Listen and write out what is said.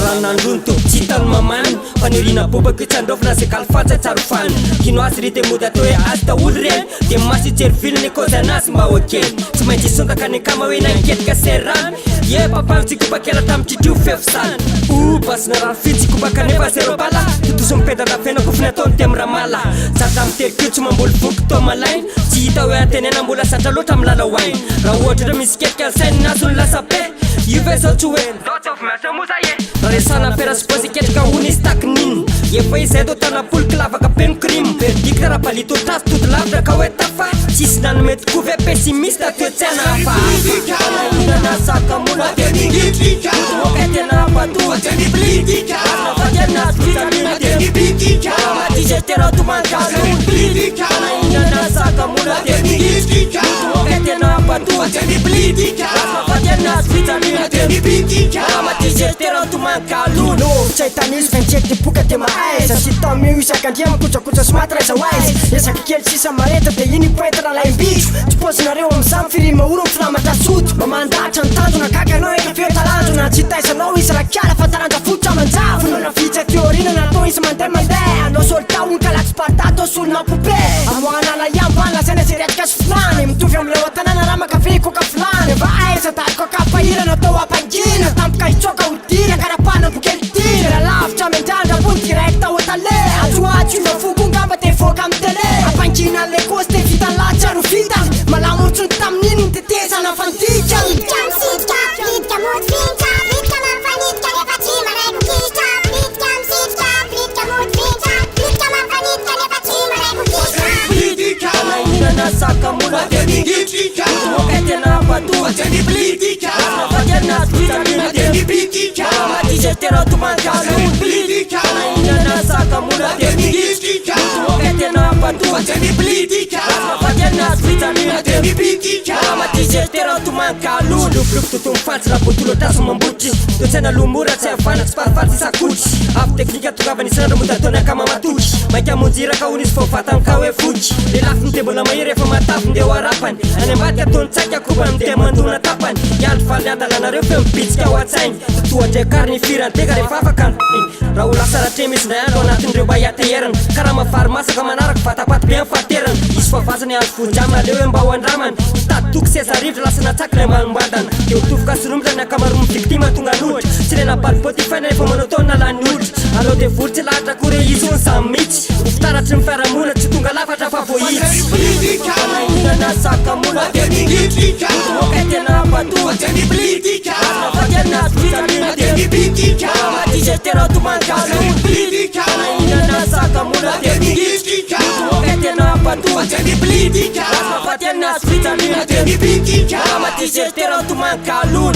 Rano nandrono toby tsy hita ny mamany. Faniriana bobaka io tsy andraofina zay kaly fatsa tsary fany. Kino azy ry de mody atao hoe azy daholo reny. De masy hijery vilany ny kôzy anazy mba ho kely. Tsy maintsy hisondaka ny akama hoe nangetika serany. Ye papango tsy kobaka ela tamin'ny tritrio fefy zany. Ouh basy narary fy tsy kobaka nefa zéro bala. Tontosa mipetaka feno kofona ataony de miramala. Zatra mitery ko tsy mamboly voky toa malaina. Tsy hita hoe antenaina mbola zatra loatra milalao aina. Raha ohatra hoe misy ketrika ny saina naso ny lasa be. Io ve zao tsy hoe. Zao tsy avy miasa moa za e. Raha resahana afera sy bozy ketrika hono izy takin'inona. Efa izay toa tanam-polo kilavaka be ny crime. Verdict raha palito trace tody lavitra ka hoe tafa. Tsisy nanome tokoa ve pessimiste toe-tsaina hafahafa. Fanahinana sakamona dia mikitrika. Ody tena ampatoa dia miplitika. Azona faty anaty fijaliana dia mibitika. Raha toman-kalo miplitika. Fanahinana sakamona dia mikitrika. Ody tena ampatoa dia miplitika. Azona faty anaty fijaliana dia mibitika. Raha toman-kalo. No, tsy ahitana izy 27 dipoka dia mahaiza. Sy tamio isak'andria mikojakoja sy maty raiza ho aiza. Ezaka kely sisa mareta dia iny pointe ralaim-bitro. Tsy paozinareo amin'izany firy mahoro ny filamatra soto. Mba mandahatra ny tanjona gaga anao efa feo talanjona. Tsy taizanao izy raha kiala fa taranja fototra manjavona. Olona vitsy aty aoriana natao izy mandeha mandeha. Anao soldat hono ka latsy parta atao solona poupée. Amoahana lahiambo any lazaina izay retrika sy filany. Mitovy amin'ilay ao an-tanàna raha maka ve koka filany. Efa aiza daroka kapahirana atao hampangina. Tampoka hitsoaka hodina karapana bokely tiana. Raha lavitra miandrandra ambony direct au tale. Atsoatso io foko ngamba te voaka amin'ny télé. Ampangina an'ilay kôsy te vita latsy ro vita. Malama ohatry ny tamin'iny ny tetezana fandika. Pidika misitrika, pidika mody finitra, pidika mampifanidika nefa tsy manaiky ho kisitra. Pidika misitrika, pidika mody finitra, pidika mampifanidika nefa tsy manaiky ho kisitra. Fanahinana sakamona dia mikitrika. Ody tena ampatoa dia miplitika. Azona faty anaty fijaliana dia mibitika. Raha toman-kalo miplitika. Fanahinana sakamona dia mikitrika. Ody tena ampatoa dia miplitika. Azona faty anaty fijaliana dia mibitika. Raha toman-kalo. Lopilopy tontolo mifantsy raha botolo traso mambotry. Toe-tsaina lomora tsy havana tsy farifaty tsy sakotry. Avy teknika tongavana isan'andro mody ataony akama matoky. Maika hamonjy iraka hono izy vao vatany ka hoe voky. Le lafiny dia mbola mahery efa matavy ndeha ho arapany. Any ambadika ataony tsaika kobany dia mandona tapany. Hiandry faly adalanareo feo mibitsika ao an-tsainy. Tohatra ekary ny firan-tega rehefa afaka ny iny. Raha ho lasa ratre misy indray andro anatin'ireo mba hiateherana. Karama vary masaka manaraka vatapaty be amin'ny fahaterana. Hisy favazana andro vonjy aleo hoe mba ho andramana. Hitady toky seza rivotra lasa natsaky ilay manombandana. Dia ho tofoka sy romotra ny ankamaroan'ny victime tonga loatra. Tsy ilay nampalipoty faina efa manao taona lany olitra. Alao devoly tsy lahatra akory hoe izy hono samy mihitsy. Ho fitaratry ny fiarahamonina tsy tonga lafatra fa voahitsy. Fanahinana sakamona dia mikitrika. Ody tena ampatoa dia miplitika. Azona faty anaty fijaliana dia mibitika. Raha toman-kalo miplitika. Fanahinana sakamona dia mikitrika. Ody tena ampatoa dia miplitika. Azona faty anaty fijaliana dia mibitika. Raha toman-kalo.